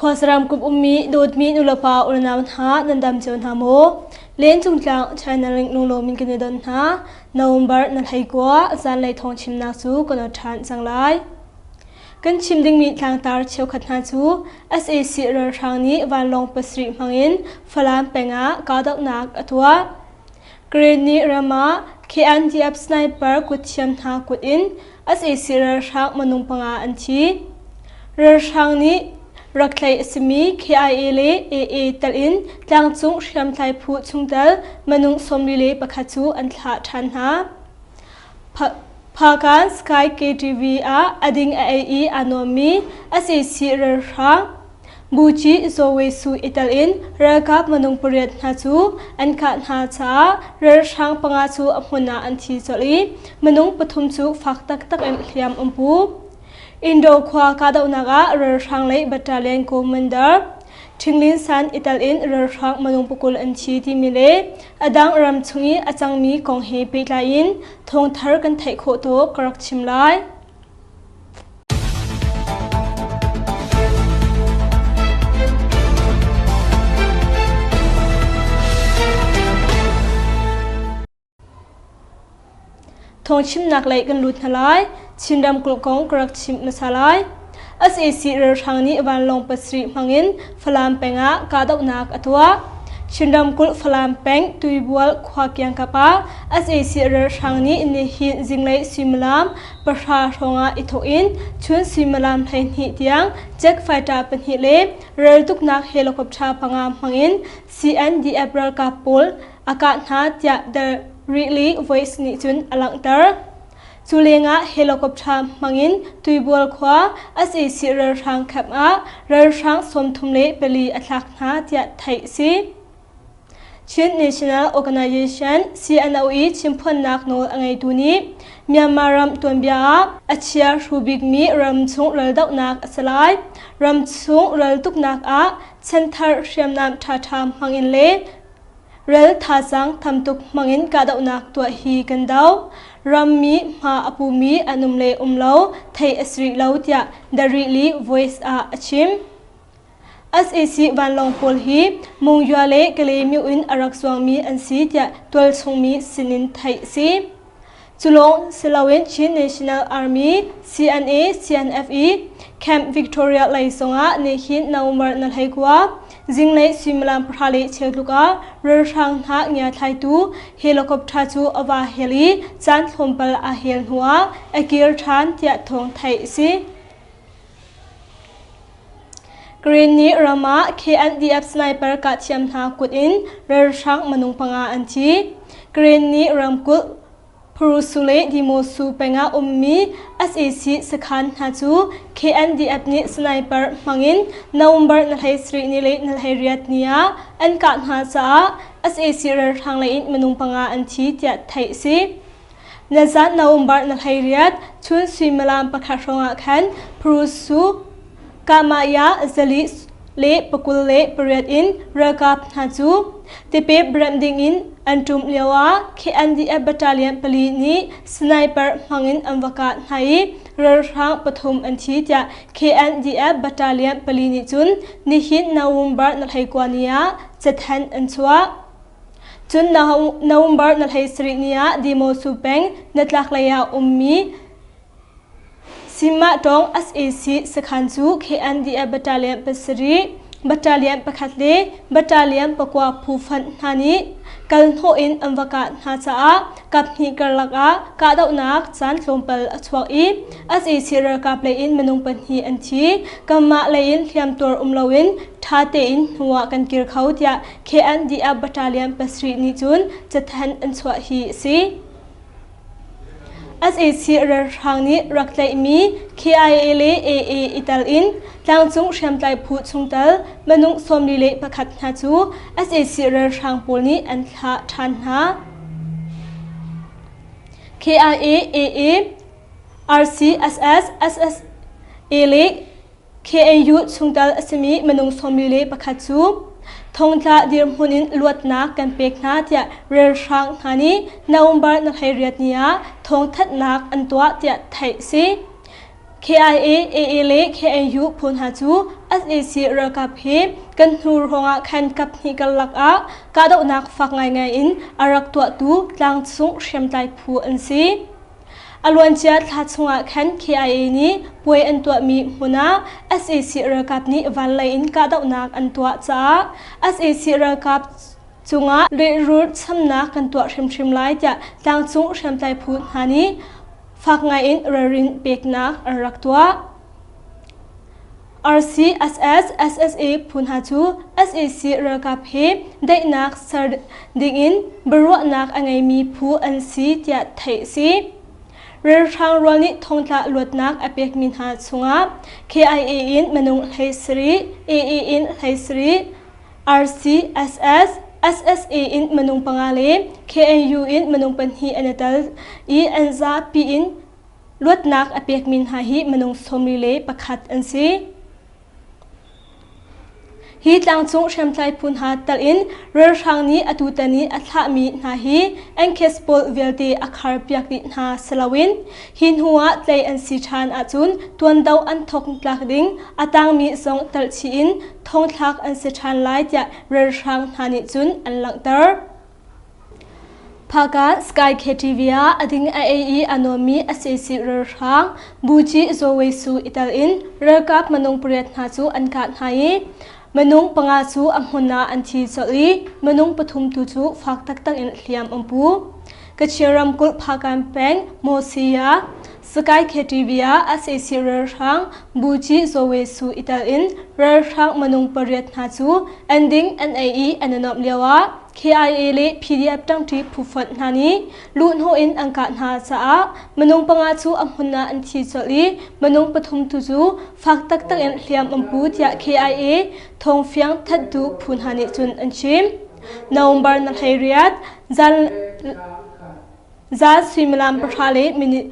Khuasaram kum ummi dawtmi nulepa unau hna nan dam cio hna maw? Lencung tlang China link lunglawm in kan i don hna. November na hlei kua zanlei thawng chimnak cu kan awt ṭhan cang lai. Kan chim dingmi tlangtar cheukhat hna cu sac ralhrang nih vanlawng pasarih hmangin Falam peng ah kahdohnak a tuah. Karenni ram ah KNDF sniper kutthiam hna kut in sac ralhrang minung panga an thi. Ralhrang nih rak tlaih a simi KIA le AA telh in tlangcung hriamtlai phu chungtel minung 41 cu an thlah ṭhan hna. Phakan Sky KTV ah a ding a ei i aa nuammi sac ralhrang Buci Zawe Su i tel in ralkap minung pariat hna cu an kah hna caah ralhrang panga cu a hmun ah an thi colh i minung pathum cu fak taktak in hliam an pu. Indo khua kahdohnak ah ralhrang lei battalion commander Ṭhinglin San i tel in ralhrang minung pakul an thi timi le a dang ram chung i a cangmi kong he pehtlai in thawngthar kan theih khawh tawk ka rak chim lai. Thawngchimnak lei kan lut hna lai. Chin ramkulh kong ka rak chimh hmasa lai. Sac ralhrang nih vanlawng pasarih hmangin Falam peng ah kahdohnak a tuah. Chin ramkulh Falam peng Tuibual khua kiangkap ah sac ralhrang nih nihin zinglei suimilam pahra hrawngah i thawk in chun suimilam 12 tiang jet fighter pahnih le raltuknak helicopter panga hmangin CNDF ralkap pawl a kah hna tiah The Rihli Voice nih cun a langhter. Cu lengah helicopter hmangin Tuibual khua sac ralhrang camp ah ralhrang 34 a thlak hna tiah theih a si. Chin National Organization CNO i chimphuannak nawl a ngeitu nih Myanmar ram tuanbia ah a chia hru bikmi ramchung raldohnak a si lai. Ramchung raltuknak ah chanthar hriamnam ṭhaṭha hmangin le Ral thazaang tamtuk hmangin kahdohnak tuah hi kan do. Rammi hma a pumi an um le um lo theih a si rih lo tiah The Rihli Voice ah a chim. Sac vanlawng pawl hi Mungyua le Kalaymyo in a rak zuangmi an si tiah tualchungmi sinin theih a si. Cu lawng si loin Chin National Army, CNA, CNF i Camp Victoria lei zongah nihin November na 19 zinglei suimilam pahra le cheu tluk ah ralhrang hna ngiathlaitu helicopter cu a va hel i caan tlawmpal a hel hnuah a kir ṭhan tiah thawng theih a si. Karenni ram ah KNDF sniper kahthiam hna kut in ralhrang minung panga an thi. Karenni ramkulh Phurusu le Dimosu peng ah ummi sac sakhan hna cu KNDF nih sniper hmangin November na 17 ni le na 18 ni ah an kah hna caah sac ralhrang lei in minung panga an thi tiah theih a si. Nazan November na 18 chun suimilam pakhat hrawngah khan Prusu Kamaya zali le pakul le pariat in ralkap hna cu tipep remh dingin an ṭum lioah KNDF battalion pali nih sniper hmangin an va kah hna i ralhrang pathum an thi tiah KNDF battalion pali nih cun nihin November na 19 ni ah cathanh an chuah. Cun November na 17 ni ah Dimosu peng nitlaklei ah ummi Simahtawng sac sakhan cu KNDF battalion pasarih, battalion pakhat le battalion pakua phu fanh hna nih kalhnawh in an va kah hna caah kaphnih karlak ah kahdohnak caan tlawmpal a chuak i sac ralkap lei in minung pahnih an thi. Kanmah lei in hliamtuar um loin ṭha tein hnu ah kan kir kho tiah KNDF battalion pasarih nih cun cathanh an chuah hi a si. Sac ralhrang nih rak tlaihmi KIA le AA i tel in tlangcung hriamtlai phu chungtel minung 41 hna cu sac ralhrang pawl nih an thlah ṭhan hna. KIA, AA, RCSS, SSA le KNU chungtel a simi minung 41 cu thongtla dirhmun in luatnak kan pek hna tiah ralhrang hna nih November na 18 ni ah thawngthanhnak an tuah tiah theih a si. KIA, AA le KNU phu hna cu sac ralkap he kan hnu ruangah khan kaphnih karlak ah kahdohnak fak ngaingai in a rak tuahtu tlangcung hriamtlai phu an si. A luancia thla chungah khan KIA nih puai an tuahmi hmun ah sac ralkap nih vanlei in kahdohnak an tuah caah sac ralkap cungah lehrulh chamnak kan tuah hrimhrim lai tiah tlangcung hriamtlai phu hna nih fak ngaiin ralrin peknak an rak tuah. RCSS SSA phu hna cu sac ralkap he daihnak ser dingin biaruahnak a ngeimi phu an si tiah theih a si. Ralhrang rual nih thongtla luatnak a pekmi hna chungah KIA in minung 17, AA in 17, RCSS, SSA in minung panga le KNU in minung pahnih an i tel i an zapi in luatnak a pekmi hna hi minung 41 an si. Hi tlangcung hriamtlai phu hna telh in ralhrang nih atutan i a thlahmi hna hi an case pawl vialte a kharpiak dih hna si loin hi hnu ah tlei an si ṭhan ahcun tuando an thawk tlak ding a tangmi zong telh chih in thongthlak an si ṭhan lai tiah ralhrang hna nih cun an langhter. Phaka Sky KTV ah a ding a ei i a nuammi a sac ralhrang Buci Zawe Su i tel in ralkap minung pariat hna cu an kah hna i minung panga cu a hmun ah an thi colh i minung pathum tu cu fak taktak in hliam an pu. Kachin ramkulh Phakan peng Mawsia Sky KTV ah sac ralhrang Buci Zawe Su i tel in ralhrang minung pariat hna cu an ding an ei i an i nuamh lioah KIA le PDF ṭangṭi phufonh hna nih luhhnawh in an kah hna caah minung panga cu a hmun ah an thi colh i minung pathum tu cu fak taktak in hliam an pu tiah KIA thawngfiang thanhtu phu hna nih cun an chim. November na 18 zan zan suimilam pahra le minute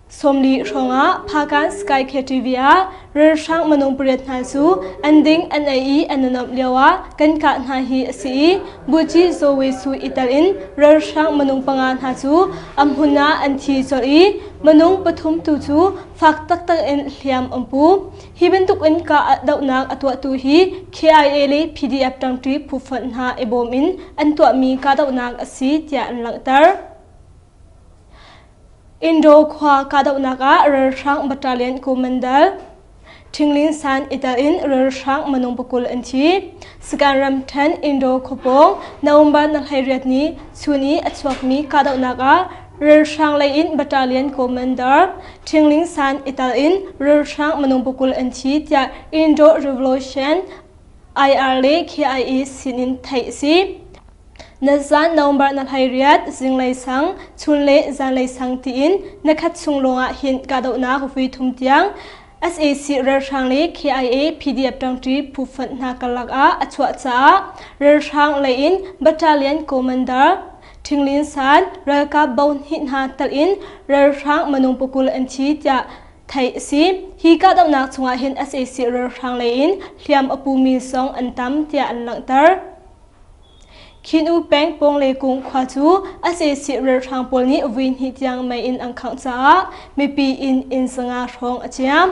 40 hrawngah Phakan Sky KTV ah ralhrang minung pariat hna cu an ding an ei i an i nuamh lioah kan kah hna hi a si i Buci Zawe Su i tel in ralhrang minung panga hna cu a hmun ah an thi colh i minung pathum tu cu fak taktak in hliam an pu. Hi bantuk in kahdohnak a tuahtu hi KIA le PDF ṭangṭi phufonh hna i bawm in an tuahmi kahdohnak a si tiah an langhter. Indo khua kahdohnak ah ralhrang battalion commander Ṭhinglin San i tel in ralhrang minung pakul an thi. Sagaing ramṭhen Indo khuapawng November na 18 ni chun i a chuakmi kahdohnak ah ralhrang lei in battalion commander Ṭhinglin San i tel in ralhrang minung pakul an thi tiah Indo Revolution IR le KIA sinin theih a si. Na zan November na 18 zinglei sang, chun le zanlei sang tiin na khat chung lawngah hin kahdohnak vui thum tiang sac ralhrang le KIA PDF ṭangṭi phu fonh hna karlak ah a chuah caah ralhrang lei in battalion commander Ṭhinglin San ralkap bo hnih hna telh in ralhrang minung pakul an thi tiah theih a si. Hi kahdohnak chungah hin sac ralhrang lei in hliam a pumi zong an tam tiah an langhter. Khin-U peng Pawnglekung khua cu sac ralhrang pawl nih vui hnih tiang mei in an khangh caah mipi inn inn zanga hrawng a ciam.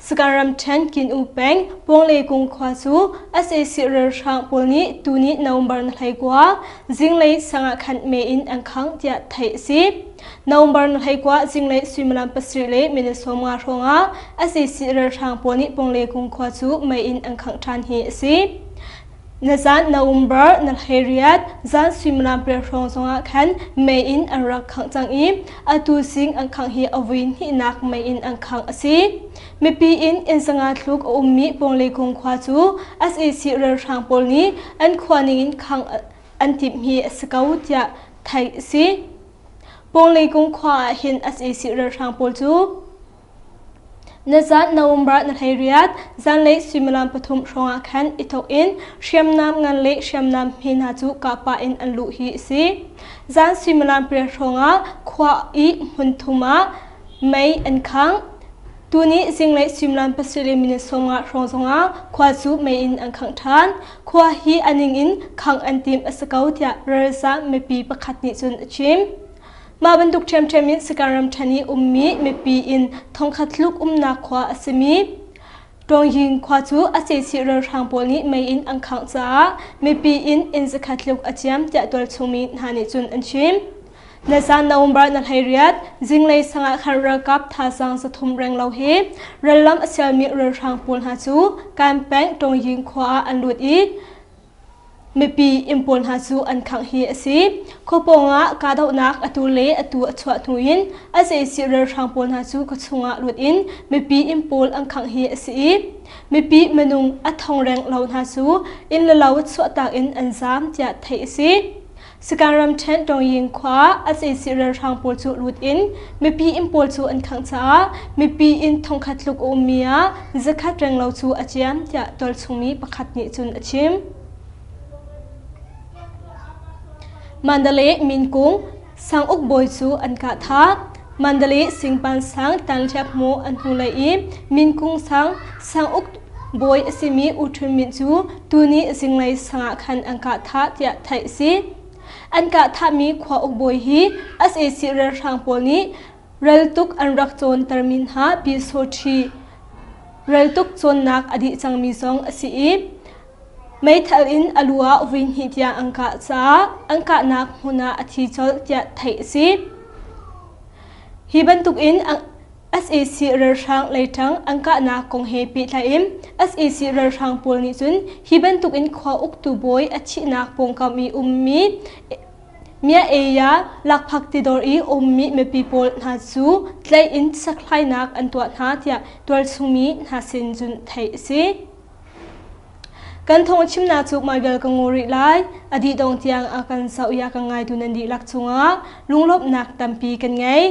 Sagaing ramṭhen Kin-U peng Pawnglekung khua cu sac ralhrang pawl nih tuni November na 19 zinglei sang ah khan mei in an khangh tiah theih a si. November na 19 zinglei suimilam pasarih le minute 50 hrawng ah sac ralhrang pawl nih Pawnglekung khua cu mei in an khangh ṭhan hi a si. Na zan November na 18 zan suimilam pariat hrawng zongah khan mei in an rak khangh cang i atu zing an khangh hi a vui hnihnak mei in an khangh a si. Mipi in inn zanga tluk a ummi Pawnglekung khua cu sac ralhrang pawl nih an khua ningin khangh an timh hi a si ko tiah theih a si. Pawnglekung khua ah hin sac ralhrang pawl cu Na zan November na 18 zanlei suimilam pathum hrawngah khan i thawk in hriamnam ngan le hriamnam hme hna cu kahpah in an luh hi a si. Zan suimilam pariat hrawngah khua i hmun thum ah mei an khangh. Tuni zinglei suimilam pasarih le minute 50 hrawng zongah khua cu mei in an khangh ṭhan. Khua hi a ning in khangh an timh a si ko tiah ralzam mipi pakhat nih cun a chim. Mah bantuk ṭhiamṭhiam in Sagaing ramṭhen i ummi mipi inn thongkhat tluk umnak khua a simi Ṭawngying khua cu a cehsih ralhrang pawl nih mei in an khangh caah mipi inn inn zakhat tluk a ciam tiah tualchungmi hna nih cun an chim. Nizan November na 18 zinglei sangah khan ralkap thazaang 300 renglo he rallam a sialmi ralhrang pawl hna cu Kan peng Ṭawngying khua ah an lut i Mipi inn pawl hna cu an khangh hi a si. Khua pawngah kahdohnak atu le atu a chuah hnu in a zeisih ralhrang pawl hna cu khuachung ah lut in mipi inn pawl an khangh hi a si i mipi minung a thong reng lo hna cu inn le lo chuahtak in an zaam tiah theih a si. Sagaing ramṭhen Tongying khua ah sac ralhrang pawl cu lut in mipi inn pawl cu an khangh caah mipi inn thongkhat tluk a ummi ah zakhat renglo cu a ciam tiah tualchungmi pakhat nih cun a chim. Mandalay Minkung sanguk bawi cu an kah thah. Mandalay Singpan sang Tanhliap hmu an hnulei i Minkung sang sanguk bawi a simi U Htun Myint cu tuni zinglei sang ah khan an kah thah tiah theih a si. An kah thahmi khua uk bawi hi sac ralhrang pawl nih raltuk an rak cawntermi hna Pi Saw Ṭhi raltuk cawnnak a dih cangmi zong a si i meithal in a lu ah voihnih tiang an kah caah an kahnak hmun ah a thi colh tiah theih a si. Hi bantukin sac ralhrang leiṭang an kahnak kong he pehtlai in sac ralhrang pawl nih cun hi bantukin khua uktu bawi a thihnak pawngkam i ummi Mya-eya lakphak tidawr i ummi mipi pawl hna cu tlaih in sakhlainak an tuah hna tiah tualchungmi hna sin cun theih a si. Kan thawngchimnak cu mah ka ngu rih lai. A dih dong tiang a kan zoh i a kan ngaitu nan dihlak cungah lunglawmhnak tampi kan ngei.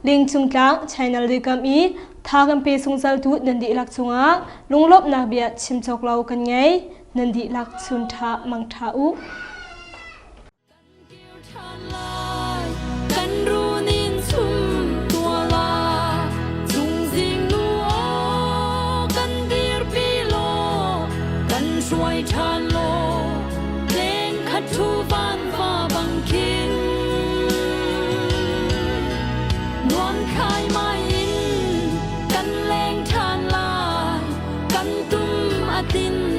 Lingcung tlang channel dikam i tha kan pe sungzaltu nan dihlak cungah lunglawmhnak bia chim cawk lo kan ngei. Nan dihlak chun ṭha mang ṭha u. Kan runin chum tuala chungzing nu aw kan dirpi law kan hruai ṭhan law leng khat thu van va bang khin nuam khai mai in kan leng ṭhan lai kan tum a tin.